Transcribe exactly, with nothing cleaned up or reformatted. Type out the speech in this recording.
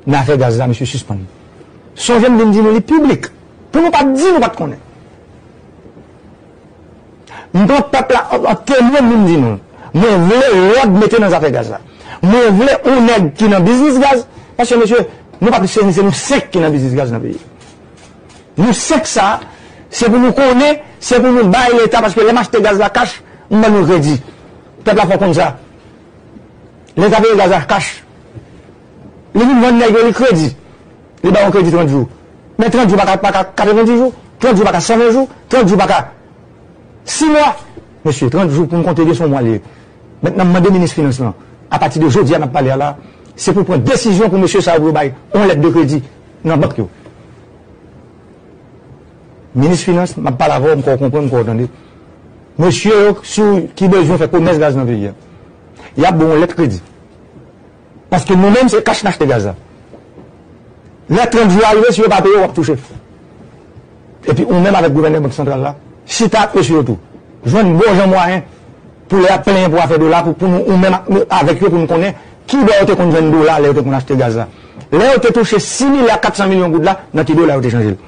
nan afè gaz la, mesye, sispann. Sonje m vin di nou li piblik. Pou nou pa t di nou pa t konnen. M pran pèp la an, an temwen, m vin di nou. Mwen vle lòd mete nan zafè gaz la. Mwen vle yon nèg ki nan biznis gaz. Paske, mesye, nou pa plis ke nou, se nou senk ki nan biznis gaz nan peyi a. Nou senk sa, se pou nou konnen, se pou nou bay Leta, paske lè m achte gaz la kach, m ban nou kredi. Pèp la fò konn sa. Leta peye gaz la kach. Li vin vann nèg yo li kredi. Li ba yo kredi trant jou. Men trant jou pa ka, pa ka katrevenndis jou, trant jou pa ka san ven jou, trant jou pa ka sis mwa. Mesye, trant jou pou n konte byen se yon mwa li ye. Mentnan, m mande minis finans lan, apati de jodi a n ap pale a la, se pou pran desizyon pou mesye sa yo pou yo bay yon lèt de kredi nan bank yo. Minis finans, m ap pale avè w, m kwè w konprann, m kwè w tande. Mesye yo, si w, ki bezwen fè komès gaz nan peyi a, y ap ba w yon lèt kredi. Paske nou menm, se kach n achte gaz la. Lè trant jou a rive, si yo pa peye, w ap touche. Epi ou menm avèk gouvènè Bank Santral la, chita ak mesye yo tou. Jwenn bon jan mwayen pou lè y ap plenyen pou afè dola, pou, pou nou, ou menm ak, avèk yo, pou nou konnen ki bò yo te konn jwenn dola lè yo te konn achte gaz la. Lè yo te touche sis milya kat san milyon goud la, nan ki dola yo te chanje l.